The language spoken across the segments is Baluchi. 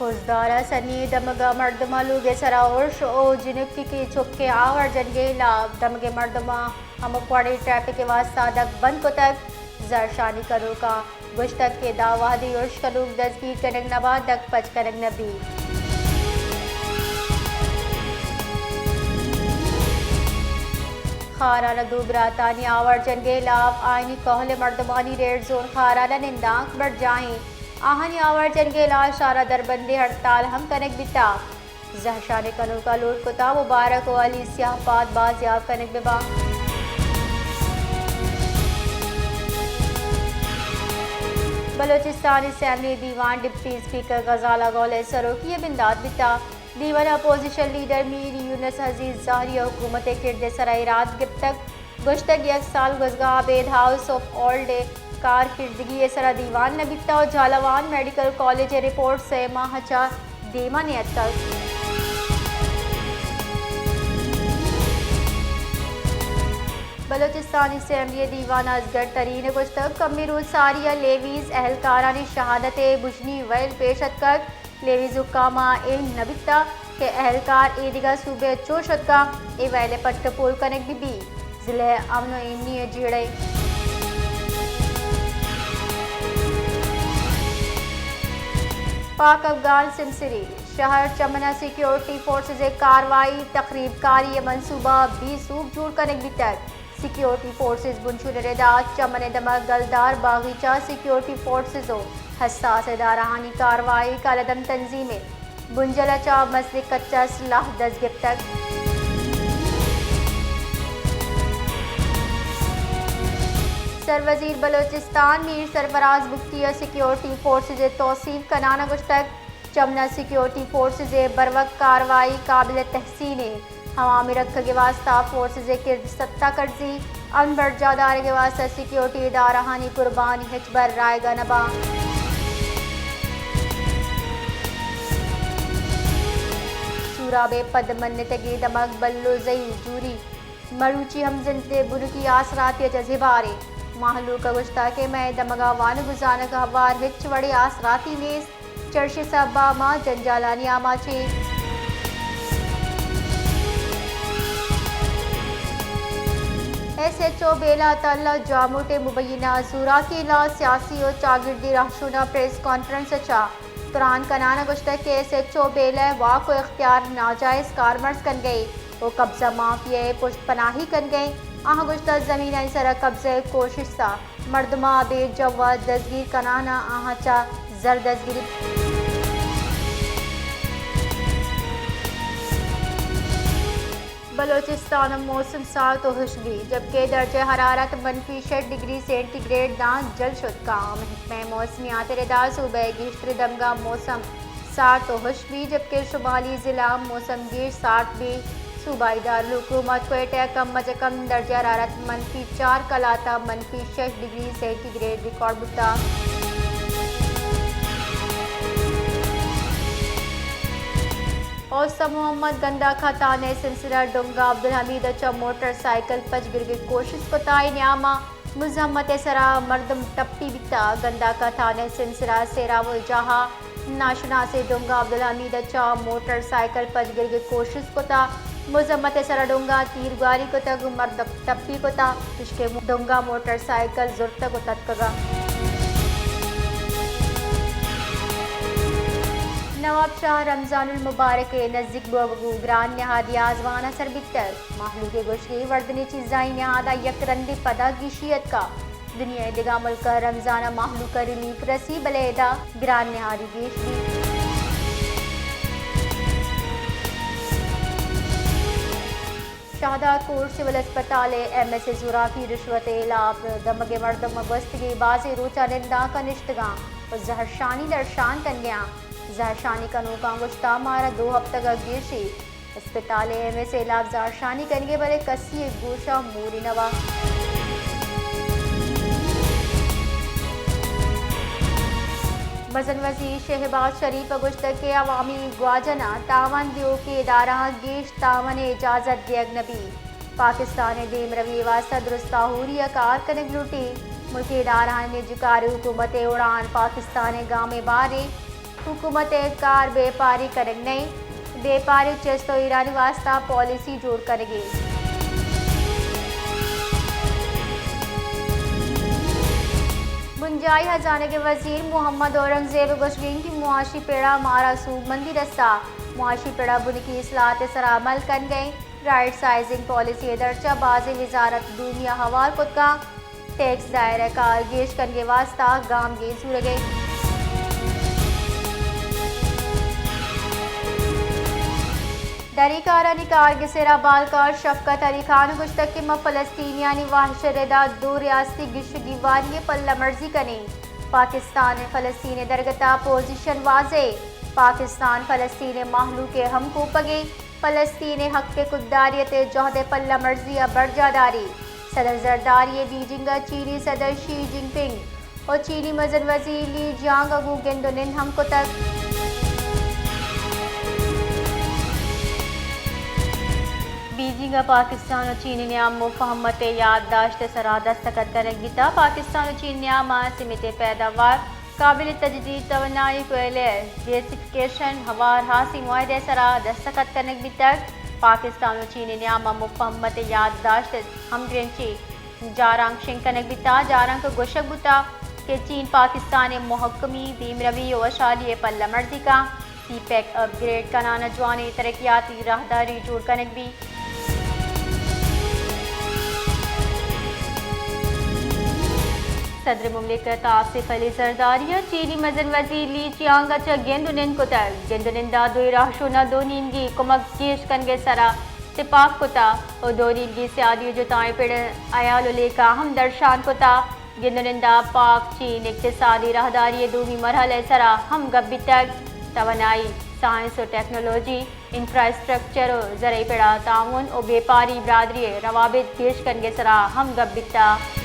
خضدار ء سنی دمگ ء مردماں لوگ ء سرا ارش و جنکی کی چکیں آوار جنگے لاپ، دمگ ء مردماں ہمک وڑیں ٹریفک ء واستہ دگ بند کتگ۔ زہرشانی کنوکاں گوشتگ کہ داں وہدی ارش کنوک دزگیر کنگ نہ بات، دگ پچ کنگ نہ بیت۔ خاران ء دو براتانی آوار جنگے لاپ، آئینی کہل ء مردمانی ریڈ زون خاران ء نندانک برجاہیں۔ آہانی آوار جنگے لاش آرا دربندی ہڑتال ہم کنگ بیتا۔ زہرشانی کنوکا لوٹ کتا مبارک و علی سیاہ پاد بازیاب کنگ ببا۔ بلوچستان اسمبلی دیوان ڈپٹی اسپیکر غزالہ گول ء سروکی ء بندات بیتا۔ دیوان ء اپوزیشن لیڈر میر یونس عزیز زہری ء حکومت ء کرد ء سرا ایراد گپتگ۔ گوشتگ یک سال گوزگا ابید ہاؤس آف اولڈ ء کارکردگی ء سرا دیوان نہ بیتگ و جھالاوان میڈیکل کالج ء رپورٹ سئے ماہ ء چہ دیما نیتکگ۔ بلوچستان اسمبلی ء دیوان ء اصغر ترین ء گوشتگ کمی روچ ساری ء لیویز اہلکارانی شہادت ء بژنی ویل پیش اتکگ۔ لیویز حکام ء اے نہ بیتگ کہ اہلکار ایدگہ صوبے ء چو شتگاں، اے ویل ء پٹ ء پول کنگ بہ بیت، ضلع ء امن و ایمنی ء جیڑہ۔ پاک افغان سمسری شہر چمن ء سیکیورٹی فورسز ء کاروائی، تخریب کاری ء منصوبہ بے سوب جوڑ کنگ بیتگ۔ سیکیورٹی فورسز بنچون ء ردا چمن ء دمگ گلدار باغیچہ سیکیورٹی فورسز و حساس ادارہانی کاروائی، کالعدم تنظیم ء بنجل ء چہ مزنیں کچ ء سلاہ دست گپتگ۔ سروزیر بلوچستان میر سرفراز بگٹی ء سیکیورٹی فورسز ء توسیپ کنان ء گوشتگ، چمن ء سیکیورٹی فورسز ء بروک کاروائی قابل تحسین انت۔ عوامی رکھگ ء واستہ فورسز ء کرد ستا کرزی، امن برجاہ دارگ ء واستہ سیکیورٹی ادارہانی قربانی ہچبر رائگا نہ باں۔ سوراب ء پد منتگیں دمگ بلوزئی جوری مروچی ہم زند ء بنکی آسراتی ء چہ زباریں۔ مہلوک ء گوشتگ کہ مئے دمگ ء وانگ ء زانگ ء ہوار ہچ وڑیں آسراتی نیست۔ چرشی سبب ء ما جنجالانی آماچ ایں۔ ایس ایچ او بیلہ عطا اللہ جاموٹ ء مبینہ زوراکی ء ہلاس سیاسی و چاگردی رہشوناں پریس کانفرنس ء چہ تران کنان ء گوشتگ کہ ایس ایچ او بیلہ ء واک و اختیار ناجائز کارمرز کنگ ء و قبضہ مافیا ء پشت پناہی کنگ ء۔ آہاں گوشتگ زمینانی سرا قبضہ ء کوشست ء مردماں ابید جو ء دزگیر کنان ء آہاں چہ زر دزگیری۔ بلوچستان ء موسم سارت و ہشک بیت، جبکہ درجہ حرارت منفی شش ڈگری سینٹی گریڈ داں جل شت کاں۔ محکمہ موسمیات ء ردا صوبہ ء گیشتر دمگاں موسم سارت و ہشک بیت، جبکہ شمالی ضلع موسم گیش سارت بیت۔ صوبائی دارالحکومت کوئٹہ ء کم از کم درجہ حرارت منفی چار کلات ء منفی شش ڈگری سینٹی گریڈ ریکارڈ بوتگ۔ اوست محمد گنداکا تھانہ ء سلسلہ ڈونگا عبدالحمید ء چہ موٹر سائیکل پچ گرگ ء کوشست کتا۔ اے نیام ء مزاحمت ء سرا مردم ٹپی بیتا۔ گنداکا تھانہ ء سلسلہ سیراوجاہ ء ناشناسیں ڈونگا عبدالحمید ء چہ موٹر سائیکل پچ گرگ ء کوشست کتا۔ مزاحمت ء سرا ڈونگا تیرگواری کتگ، مردم ٹپی کتا، چشکہ ڈونگا موٹر سائیکل زرتگ و تتکگا۔ نواب شاہ رمضان المبارک ء نزیک بوگ ء گوں گران نہادی آزمان ء سر بیتگ۔ مہلوک ء گوشگ ء وردنی چیزانی نہاد ء یک رندے پدا گیشی اتکا۔ دنیا ء دگہ ملک ء رمضان ء مہلوک ء ریلیف رسی، بلے ادا گران نہادی گیش بیت۔ شہداد کوٹ سول اسپتال ء ایم ایس ء زوراکی رشوت ء ہلاپ، دمگ ء مردم گوستگیں بازیں روچاں نندانک ء نشتگاں و زہرشانی درشان کنگیاں۔ زہرشانی کنوکاں گوشتا مارا دو ہپتگ ء گیشی اسپتال ء ایم ایس ء ہلاپ زہرشانی کنگے، بلے کسی ء گوشاں موری نوا۔ مزن وزیر شہباز شریف ء گوشتگ کہ عوامی گواجن ء تاوان دیوکیں ادارہاں گیش تاوان ء اجازت دیگ نہ بیت۔ پاکستان ء دیمروی ء واستہ درستاں ہوری ء کار کنگ لوٹیت۔ ملکی ادارہانی نجکاری حکومت ء اڑان پاکستان ء گامے بارے۔ حکومت ءِ کار بیپاری کنگ نہ اِنت، بیپاری چست ءُ ایرانی واستہ پالیسی جوڑ کنگ اِنت۔ بنجاہی ہزانگ ءِ وزیر محمد اورنگزیب ءِ گوشگ اِنت کہ معاشی پڑ ءَ مارا سوبمندی رستہ، معاشی پڑ ءَ بنکی اصلاحات ءِ سرا عمل کنگ ءَ اِنت، رائٹ سائزنگ پالیسی ءِ درچ ءَ بازیں وزارت دومی ءَ ہوار کت کنت، ٹیکس دائرہ ءِ کار گیش کنگ ءِ واستہ گامگیج زورگ ءَ اِنت۔ دری کارانی کارگس ءِ را بالکار شفقت علی خان ءَ گوشتگ کہ ما فلسطینیانی وحش ءِ ردا دو ریاستی گیش ءُ گیواری ءِ پلہ مرزی کنیں۔ پاکستان ءِ فلسطین ءِ درگت ءَ پوزیشن واضح، پاکستان فلسطین ءِ مہلوک ءِ ہمکوپگ اِنت، فلسطین ءِ حق ءِ خودداریت ءِ جہد ءِ پلہ مرزی ءَ برجاہ داری۔ صدر زرداری ءَ بیجنگ ءَ چینی صدر شی جن پنگ ءُ چینی مزن وزیر لی جیانگ ءَ گوں گند ءُ نند ہم کتگ۔ بیجنگ ءَ پاکستان ءُ چین ءِ نیام ءَ مفاہمت ءِ یادداشت ءِ سرا دستخط کنگ بیتگ۔ پاکستان ءُ چین ءِ نیام ءَ سیمنٹ ءِ پیداوار، قابل تجدید توانائی، کوئلہ ءِ گیسیفکیشن ءِ ہوار ہاسیں معاہدہ ءِ سرا دستخط کنگ بیتگ۔ پاکستان ءُ چین ءِ نیام ءَ مفاہمت ءِ یادداشت ءِ ہمگرنچیں جارانک شنگ کنگ بیتگ۔ جارانک ءَ گوشگ بوتگ کہ چین پاکستان ءِ مہکمی، دیمروی ءُ وشحالی ءِ پلہ مرزی کنت۔ سی پیک اپ گریڈ کنان ءَ جوانیں ترقیاتی راہداری جوڑ کنگ بیت۔ صدر مملکت آصف علی زرداری ءَ چینی مزن وزیر لی چیانگ ءَ چہ گند ءُ نند کتگ۔ گند ءُ نند ءَ دوئیں راہشون ءَ دو نیمگی کمک گیش کنگ ءِ سرا تپاک کتگ ءُ دو نیمگی سیادی ءُ جتائیں پڑ ءِ ہیال ءُ لیکہ ہم درشان کتگ۔ گند ءُ نند ءَ پاک چین اقتصادی راہداری ءِ دومی مرحلہ ءِ سرا ہم گپ بیتگ۔ توانائی، سائنس ءُ ٹیکنالوجی، انفراسٹرکچر ءُ زرعی پڑ ءَ تعاون ءُ بیپاری برادری ءِ روابط گیش کنگ ءِ سرا ہم گپ بیتگ۔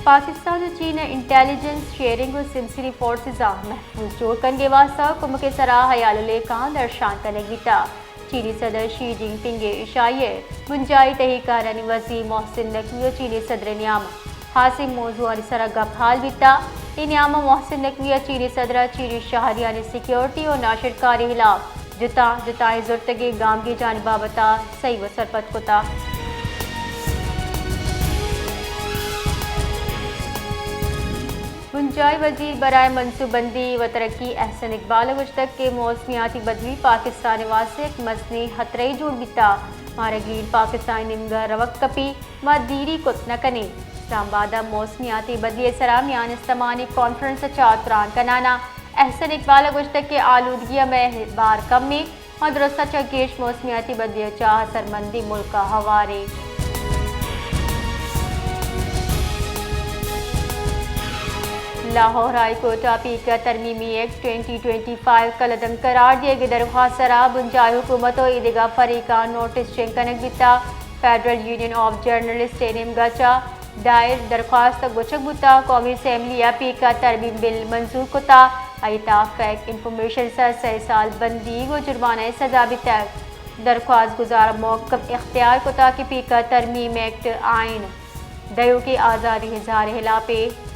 پاکستان ءُ چین ءِ انٹیلیجنس شیئرنگ ءُ سمسری فورسز ءَ محفوظ جوڑ کنگ ءِ واستہ کمک ءِ سرا ہیال ءُ لیکہاں درشان کنگ بیتگ۔ چینی صدر شی جن پنگ ءِ ایشی ءِ بنجاہی تہی کارانی وزیر محسن نقوی ءُ چینی صدر ءِ نیام ءَ ہاسیں موضوعانی سرا گپ ہال بیتگ۔ اے نیام ءَ محسن نقوی ءَ چینی صدر ءَ چینی شہریانی سیکورٹی ءُ ناشرکاری ءِ ہلاپ جتا جتائیں زرتگیں گامگیجانی بابت ءَ سہی ءُ سرپد کتگ۔ بنجاہی وزیر برائے منصوبہ بندی ءُ ترقی احسن اقبال ءَ گوشتگ کہ موسمیاتی بدلی پاکستان ءِ واستہ یک مزنیں خطرہ یے جوڑ بیتگ، مارا گرین پاکستان ءِ نیمگ ءَ روگ کپیت، ما دیری کت نہ کنیں۔ اسلام آباد ءَ موسمیاتی بدلی ءِ سرا میان استمانی کانفرنس ءَ چہ تران کنان ءَ احسن اقبال ءَ گوشتگ کہ آلودگی ءَ مئے بار کم اِنت، ما درستاں چہ گیش موسمیاتی بدلی ءِ چہ اثرمندیں ملک ءَ ہوار ایں۔ لاہور ہائی کورٹ ءَ پیک ءَ ترمیمی ایکٹ ٹوئنٹی ٹوئنٹی فائیو کلعدم قرار دیگ ءِ درخواست ءِ سرا بنجاہی حکومت ءُ ایدگہ فریقاں نوٹس شنگ کنگ بیتگ۔ فیڈرل یونین آف جرنلسٹ ءِ نیمگ ءَ چہ دائر درخواست ءَ گوشگ بوتگ، قومی اسمبلی ءَ پیک ءَ ترمیم بل منظور کتگ، آئی ءِ تھا فیک انفارمیشن ءِ سر سئے سال بندیگ ءُ جرمانہ ءِ سزا بیتگ۔ درخواست گزار ءَ موقف اختیار کتگ کہ پیک ءَ ترمیم ایکٹ آئین ءِ دیوکیں آزادی اظہار ءِ ہلاپ اِنت۔